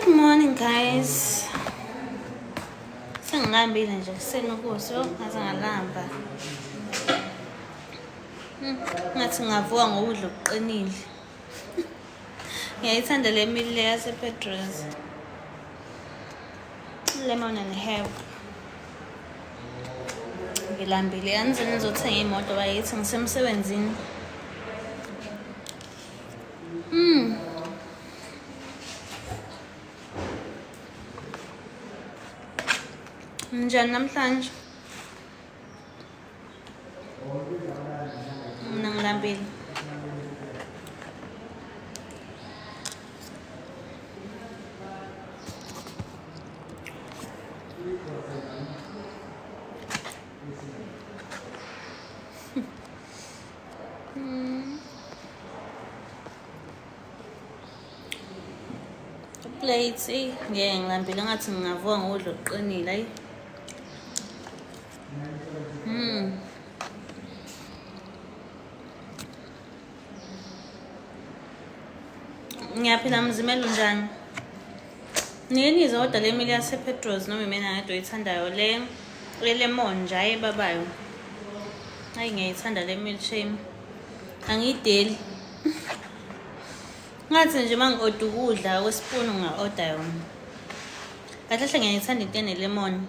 Good morning guys. Sengilambile nje kuseni ukuso ngaze ngalamba. Ngathi ngavuka ngokudla okuqinile. Ngiyayithanda le meal le yasePedros. Lemon and herb. Ngilambile angize ngizothenga imoto bayithi ngisemsebenzini. Njani namhlanje? Mina ngilambile. Plates, eyi ngeke ngilambile ngathi ngingavuka ngokudla okuqinile ayi. Ngiyaphila Mzimela unjani? Nike nizwe kodwa le mili yasePetros noma imina ngedwa oyithandayo le elemon nje ayi ebabayo. Ayi ngiyayithanda le meal shame. Angiyideli. Ngathi nje uma ngi-oda ukudla kwesipunu nginga-oda yona. Kahle hle ngiyayithanda into enelemon.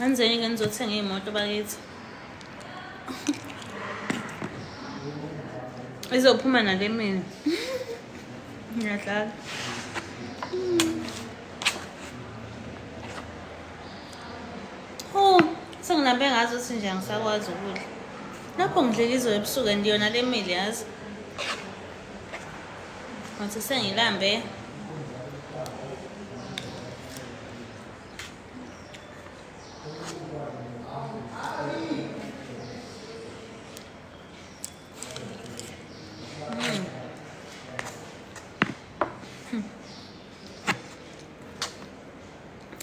Anzeni ke nizothenga iy'moto bakithi. Izophuma nale mina. Ngiyadlala. Oh, sengilambe ngazi ukuthi nje angisakwazi ukudla. Lapho ngidlela izolo ebusuku and yona le mili yazi. Ngathi sengilambe.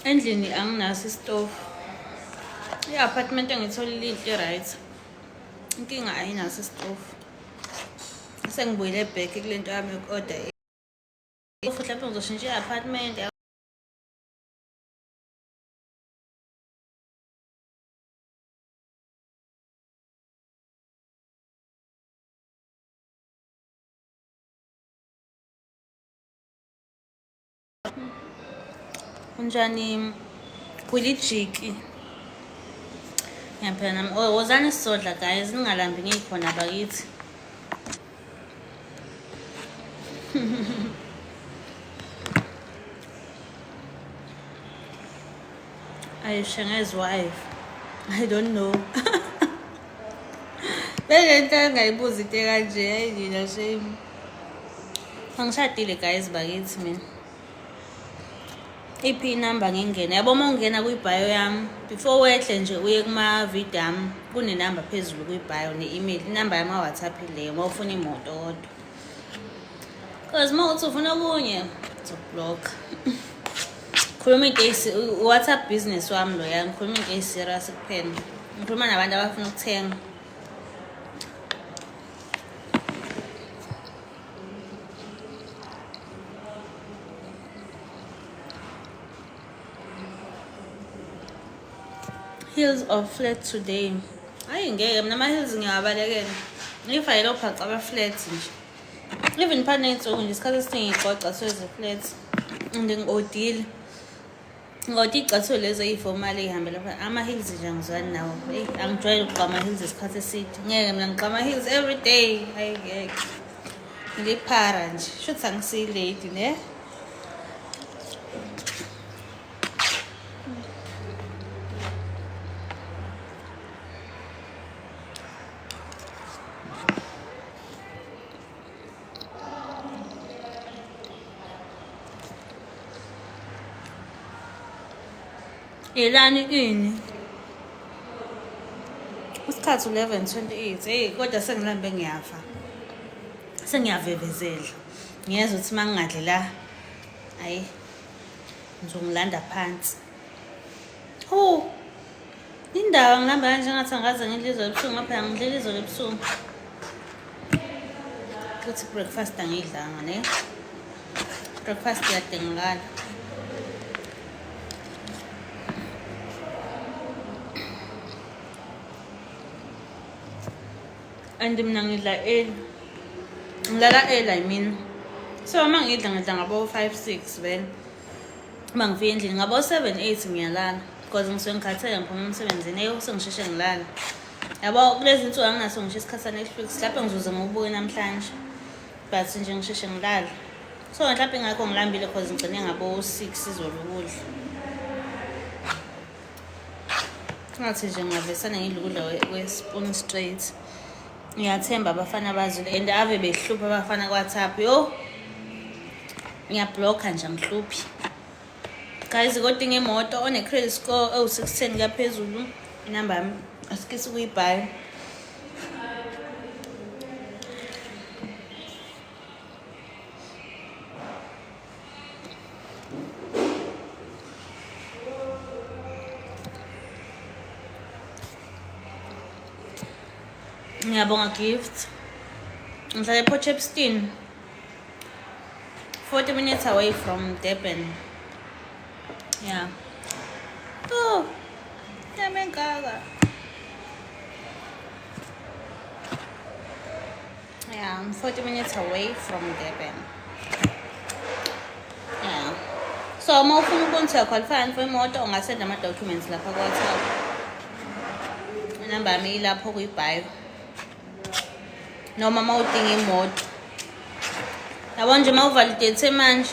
Endlini anginaso isitofu. I-apartment engitholile inhle right. Inkinga ayinaso isitofu. Sengibuyele back kule nto yami yoku-order. Futhi lapho ngizoshintsha i-apartment. Unjani kulijiki? Ngiyaphela nami. Oh, wozani sizodla guys, ningalambi ngikhona bakithi. Ayishenge's wife. I don't know. Bengento engayibuza into ekanje hayi nina shame. Angishadile guys bakithi mina. Iphi inamba ngingena? Yabo uma ungena kwi-bio yami before wehle nje uye kuma-video ami kunenamba phezulu kwi-bio ne-email. Inamba yami ka-WhatsApp leyo uma ufuna imoto kodwa. Cause uma uthi ufuna okunye ngizokublock. Khuluma into WhatsApp business wami loya ngikhuluma into eyi-serious kuphela. Ngikhuluma nabantu abafuna ukuthenga. Heels or flat today? Hayi ngeke mina ama-heels ngiyawabalekela. Ngifakele ophaca aba-flat nje. Even phana ney'nsuku nje isikhathi esiningi ngigqoka sezi-flat and ngi-odile. Ngoba iy'cathulo lezi ey'fomali ey'hambela phansi ama-heels nje angizwani nawo. Eyi angijwayele ukugqoka ama-heels isikhathi eside. Ngeke mina ngigqoka ama-heels every day. Hayi ngeke. Ngiliphara nje. Shuthi angisiyi-lady ne? Yelani ini? Isikhathi 11:28. Hey kodwa sengilambe ngiyafa. Sengiyavevezela. Ngiyezwa ukuthi mangingadli la ayi ngizongilanda phansi. Hu. Indawo ngihamba kanje ngathi angaze ngidle izolo ebusuku ngoba phela ngidlile izolo ebusuku. Futhi breakfast angiyidlanga ne. Breakfast iyadingakala. And mina ngidla early. Ngilala early I mean. So uma ngidla ngidla ngabo 5 6 vele. Uma ngifika endlini ngabo 7 8 ngiyalala because ngisuke ngikhathele ngiphuma emsebenzini eyo sengisheshe ngilala. Yabo kulezi nsuku anginaso ngisho isikhathi sa-Netflix mhlawumbe ngizoze ngiwubuke namhlanje but nje ngisheshe ngilala. So mhlawumbe ingakho ngilambile because ngigcine ngabo 6 izolo ukudla. Ngathi nje ngingavesane ngidla ukudla kwe-spoon straight. Ngiyathemba abafana bazile and ave behlupha abafana kwa-WhatsApp. Yo. Ngiyablocka nje angihluphi. Guys, kodinga imoto one credit score ewu-610 kuyaphezulu. Inamba yami asikisi kuyibhayo. Ngiyabonga gift. Ngihlala ePort Shepstone. 40 minutes away from Durban. Yeah. Oh, nyama engaka. Yeah, I'm 40 minutes away from Durban. Yeah. So uma ufuna ukubona ukuthi uyaqualify for imoto ungasenda ama-documents lapha ku-WhatsApp. Inamba yami ilapho kwi-bio. Noma uma udinga imoto. Yabo nje uma uvalidate manje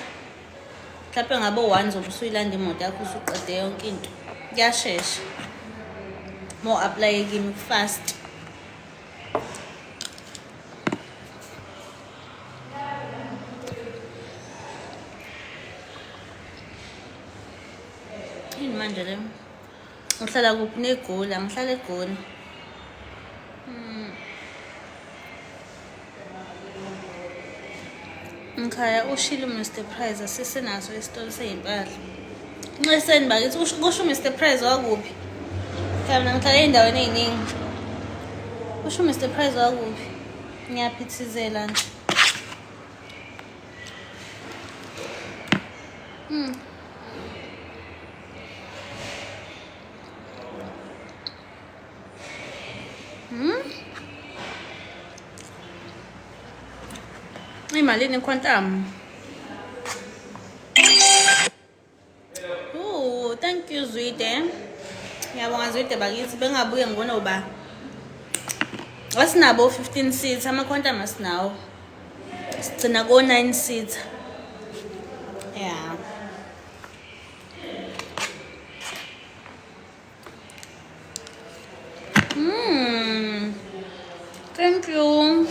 mhlawumbe ngabo one zobe usuyilanda imoto yakho usuqede yonke into. Kuyashesha. Uma u-aplaye kimi fast. Yini manje le? Uhlala kuphi neGoli? Angihlala eGoli. Ngikhaya ushilo Mr Price asisenaso isitolo sezimpahla. Nxeseni bakithi kusho Mr Price wakuphi? Cha mina ngihlala ey'ndaweni ey'ningi. Kusho Mr Price wakuphi? Ngiyaphithizela nje. Imalini quantum? Ooh, thank you Zwide. Ngiyabonga Zwide bakithi bengabuye ngibone uba. Asinabo 15 seats, ama quantum asinawo. Sigcina ko 9 seats. Yeah. Thank you.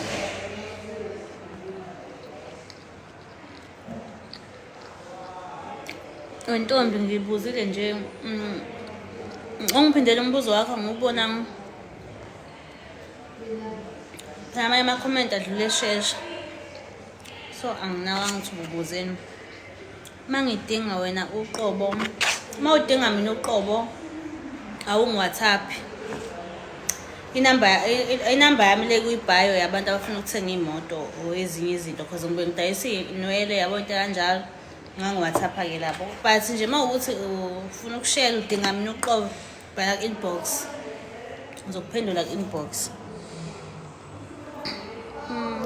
Wentombi ngibuzile nje ungiphindele umbuzo wakho ngiwubona phela amanye ama-comment adlule eshesha so anginawanga ukuthi ububuzeni. Uma ngidinga wena uqobo, uma udinga mina uqobo awungi-WhatsApp. Inamba yami le kwi-bio yabantu abafuna ukuthenga iy'moto or ezinye izinto cause ngibuye ngidayisa iy'nwele yabo into kanjalo. Ngangi-WhatsApp-ke lapho. But nje uma kuwukuthi ufuna ukushela udinga mina uqobo, bhala ku-inbox. Ngizokuphendula ku-inbox.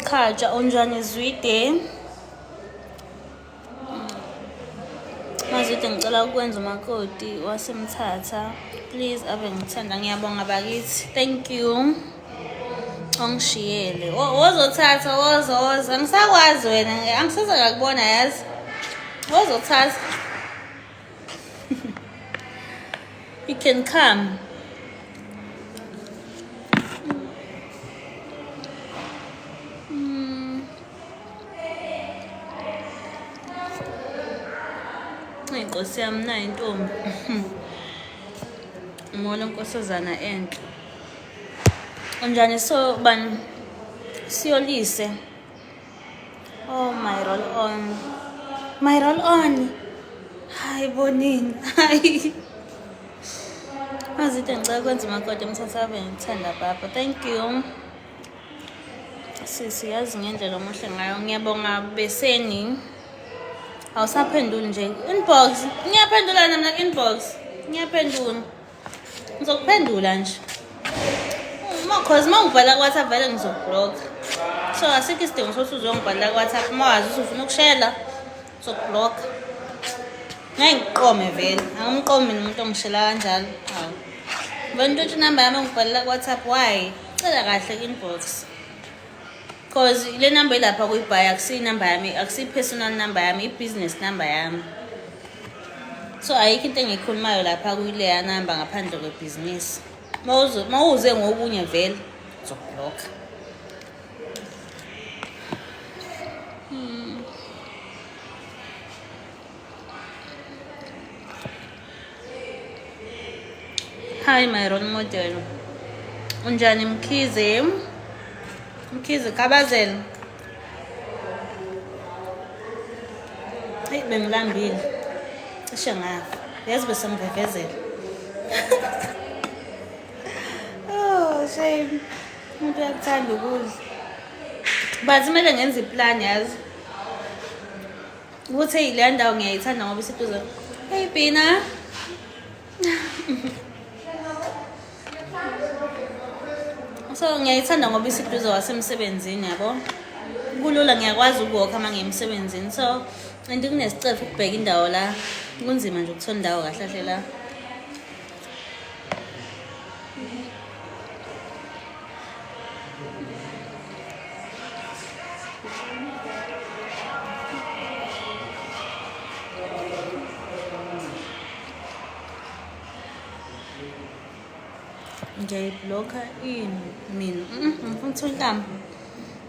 Khaja unjani Zwide? Mazwide ngicela ukwenza umakoti wasemthatha. Please ave ngithanda ngiyabonga bakithi. Thank you. Ongishiyele. Wozothatha woza woza. Angisakwazi wena angisoze ngakubona yazi. Wozothatha. You can come. Inkosi yami nayo intombi. Molo nkosazana enhle. Unjani so bani siyolise. Oh my roll on. My roll on. Hayi bonini. Hayi. Mazide ngicela kwenza umakoti emthatha abe ngithanda baba. Thank you. Sisi yazi ngendlela omuhle ngayo. Ngiyabonga beseni. Awusaphenduli nje. Inbox. Ngiyaphendula mina inbox. Ngiyaphendula. Ngizokuphendula nje. Uma cause uma ngibhala ku WhatsApp vele ngizokublock. So asikho isidingo sokuthi uzongibhalela ku WhatsApp uma wazi ukuthi ufuna ukushela uzokublock. Ngeke ngiqome vele. Angimqomi mina umuntu ongishela kanjalo. Hawu. Wena uthi inamba yami ongibhalela ku WhatsApp why? Cela kahle inbox. Cause le number ilapha kuyibhaya akusiyi number yami, akusiyi personal number yami, i-business number yami. So ayikho into engiyikhulumayo lapha kuyileya number ngaphandle kwebhizinisi. Mawuze ngokunye vele ngizokubhlokha. Hi my role model. Unjani Mkhize? Mkhize Khabazela. Hey bengilambile. Cishe ngafa. Yazi bese ngivevezela. Oh shame. Umuntu uyakuthanda ukudla. But kumele ngenze iplan yazi. Ukuthi hey le ndawo ngiyayithanda ngoba iseduze. Hey Bina. So ngiyayithanda ngoba iseduze wasemsebenzini yabo. Kulula ngiyakwazi ukuwalka uma ngiya emsebenzini. So and kunesicefe ukubheka indawo la. Kunzima nje ukuthola indawo kahle kahle la. Ngiyayibhlokha ini mina ngifuna ukuthola intambo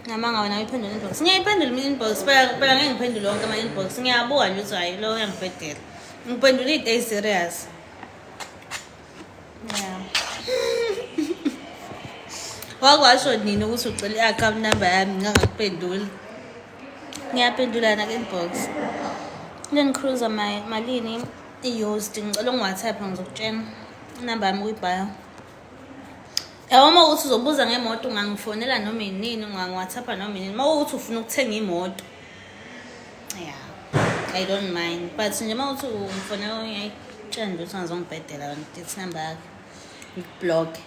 namanga wena uyiphendula inbox ngiyayiphendula mina inbox phela ngeke ngiphendule wonke ama-inbox ngiyabuka nje ukuthi hhayi lo uyangibhedela ngiphendula iy'nto eyi-serious. Yeah. Wakwasho nini ukuthi ucela i-account number yami ngingakuphenduli. Ngiyaphendulana ke-inbox. Land Cruiser malini i-used ngicela ungi-WhatsApp ngizokutshela inamba yami kuyibhayo. Yabo uma ukuthi uzobuza ngemoto ungangifonela noma inini ungangi-WhatsApp noma inini uma ukuthi ufuna ukuthenga imoto. Yeah. I don't mind. But nje uma uthi ungifonela uyayitshela nje ukuthi ungazongibhedela wena ithi number yakho. Ngikublock.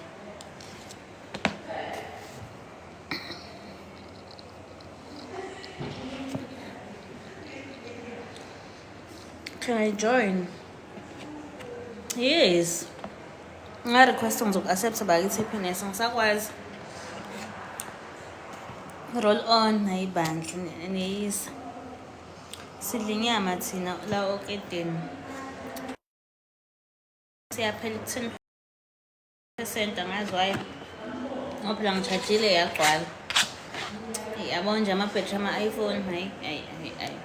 Can I join? Yes. Nga-request ngizoku-accept bakithi happiness ngisakwazi. Roll on hayi bandla niyisa. Sidla inyama thina la oketeni. Siyaphela 10% angazi why. Ngoba phela ngishajile yagcwala. Yabo nje amabhetri ama-iPhone hayi hayi hayi hayi.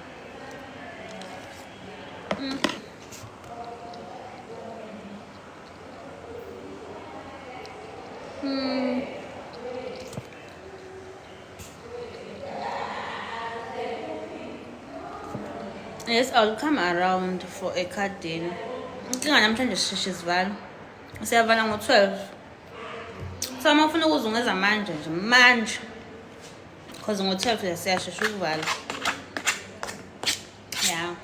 Yes, I'll come around for a car deal. Inkinga namhlanje sisheshe sivala. Siyavala ngo-12. So uma ufuna ukuzungeza manje nje manje. Because ngo-12 siyashesha ukuvala. Yeah.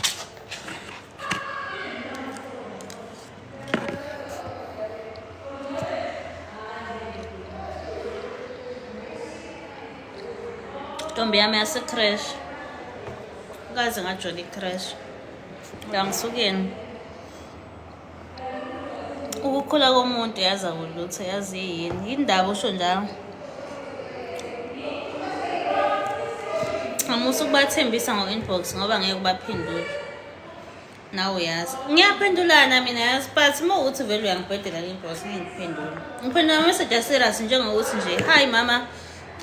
Ntombi yami yase-crash. Kaze ngajola i-crash. Uyangisuke. Ukukhula komuntu yazi akulutho yazi yini. Yindaba usho njalo. Amusa ukubathembisa ngo-inbox ngoba ngeke ubaphendule. Nawe uyazi. Ngiyaphendulana mina yazi but uma uthi vele uyangibhedela ku-inbox ngeke ngikuphendule. Ngiphendula ama-message a-serious njengokuthi nje hi mama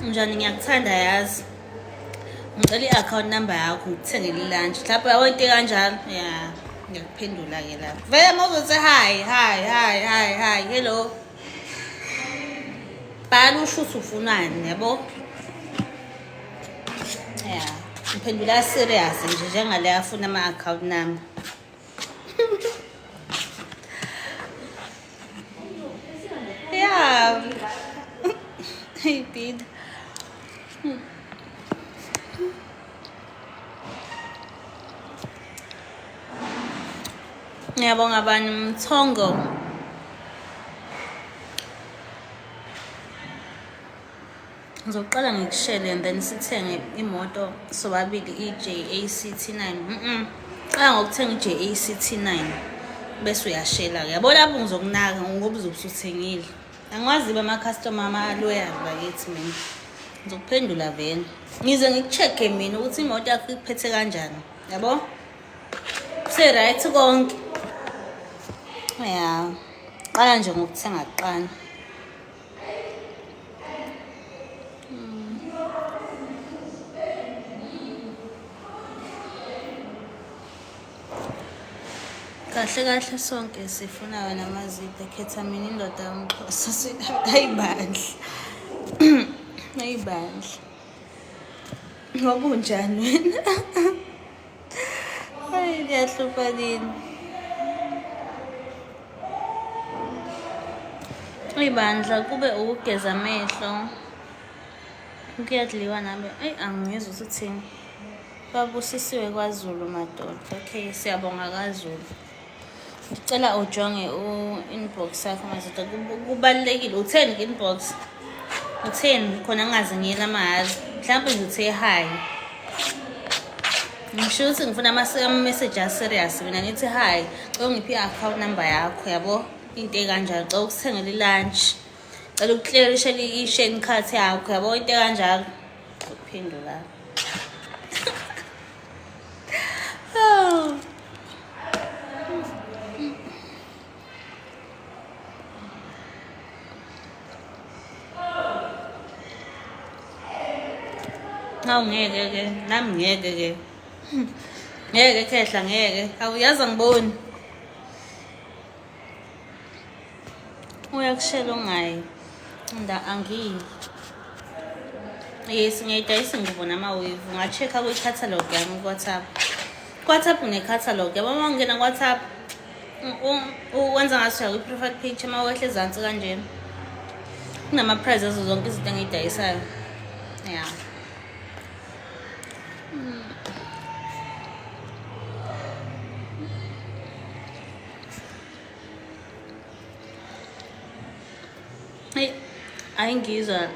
njani ngiyakuthanda yazi. Ngicela i-account number yakho ngikuthengele i-lunch. Mhlawumbe yabo into kanjalo. Yeah. Ngiyakuphendula-ke lapho. Vele uma uzothi hi hi hi hi hi hello. Bhala usho ukuthi ufunani yabo. Yeah. Ngiphendula serious nje njengale afuna ama-account number. Ngiyabonga bani Mthongo. Ngizoqala ngikushele and then sithenge imoto sobabili i-JAC T9. Qala ngokuthenga i-JAC T9 bese uyashela-ke. Yabo lapho ngizokunaka ngoba uzobe usuthengile. Angiwazi ama-customer ama-loyal bakithi mina. Ngizokuphendula vele. Ngize ngikucheck-e mina ukuthi imoto yakho ikuphethe kanjani. Yabo? Kuse-right konke. Ya. Qala nje ngokuthenga kuqala. Kahle kahle sonke sifuna wena Mazide, khetha mina indoda yomXhosa. Hayi bandla, hayi bandla, ngoba unjani wena? Hayi niyahlupha nini. Ibandla kube ukugeza amehlo kuyadliwa nami. Eyi angizwa ukuthi uthini. Babusisiwe kwaZulu madoda. Okay, siyabonga kaZulu. Ngicela ujonge u-inbox yakho madoda, kubalulekile. Utheni ku-inbox? Utheni khona ngingaze ngiyela amahhala? Mhlawumbe nje uthe hi. Ngisho ukuthi ngifuna ama-message a-serious mina ngithi hi, cela ungiphe i-account number yakho yabo, into ekanjalo, cela ukuthengela i-lunch, cela ukuclearishela i-shane card yakho yabo, into ekanjalo. Ukuphendula. Oh. Hawu ngeke ke, nami ngeke ke. Ngeke khehla ngeke. Hawu yazi angiboni. Uyakushela ungayi. Nda angiyi. Yes, ngiyayidayisa ingubo nama-weave. Unga-check-a kwi-catalog yami ku-WhatsApp. Ku-WhatsApp ngine-catalog. Yabo uma ungena ku-WhatsApp wenza ngathi uya kwi-profile picture uma wehle ezansi kanjena. Kunama-price azo zonke izinto engiyidayisayo. Yeah. Eyi, ayingizwa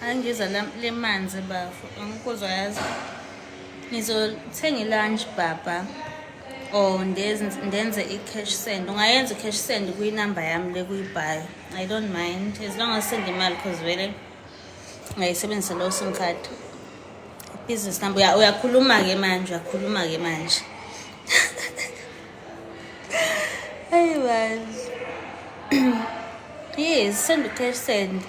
ayingizwa lemanzi bafo, angikuzwa yazi. Ngizothenga i-lunch baba or ndenze i-cash send. Ungayenza i-cash send kwinamba yami le kuyi-bio. I don't mind as long as send imali cause vele ngayisebenzisa leyo sim card. Business number uyakhuluma-ke manje, uyakhuluma-ke manje. Hey man. Yes, send cash send.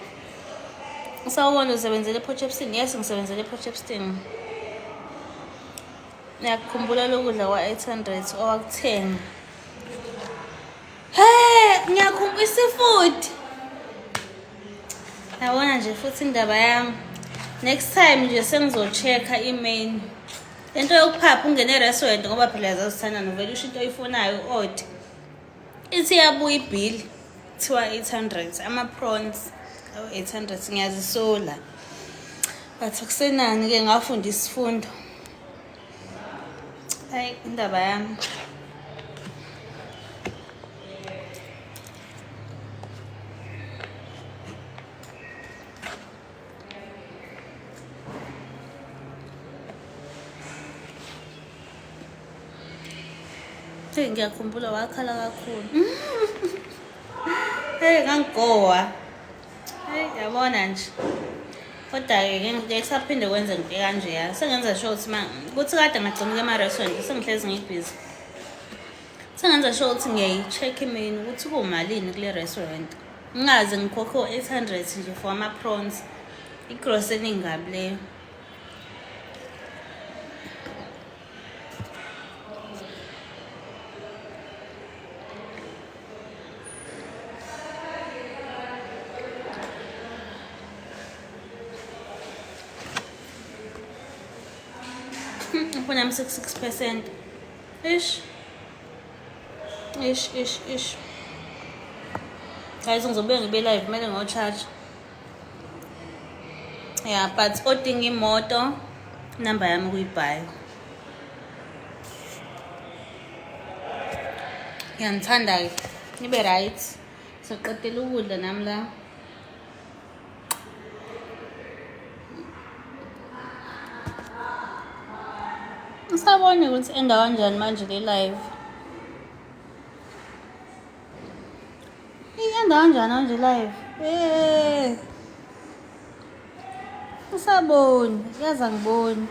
Sawubona usebenzele ePort Shepstone? Yes, ngisebenzele ePort Shepstone. Ngiyakukhumbula lokudla kwa-800 owakuthenga. Hey, ngiyakhumbula i-seafood. Yabona nje futhi indaba yami. Next time nje sengizo-check-a i-menu. Lento yokuphapha ungene e-restaurant ngoba phela yazazithandana uvele usho into oyifunayo u-ode. Ithi iyabuya ibhili kuthiwa 800 ama-prawns awu-800 ngiyazisola. But akusenani-ke ngafunda isifundo. Hayi indaba yami. Hey ngiyakhumbula wakhala kakhulu. Hey ngangigowa. Hey yabona nje. Kodwa-ke ngeke kusaphinde kwenze into kanjeya. Sengenza sure ukuthi kuthi kade ngagcina ukuya ema-restaurant sengihlezi ngibhizi. Sengenza sure ukuthi ngiyayi-check imenu ukuthi kuwumalini kule restaurant. Ngingaze ngikhokhe o-800 nje for ama-prawns. I-grocery eningi kabi leyo. Ifoni yami 66%. Ish. Ish ish ish. Guys ngizobuye ngibe live kumele ngo-charge. Yeah, but odinga imoto number yami kuyi-bio. Ngiyanithanda-ke, nibe right. Soqedela ukudla nami la. Usabona ukuthi enda kanjani manje le live. Iyenda kanjani manje live? Eh. Usaboni, yazi angiboni.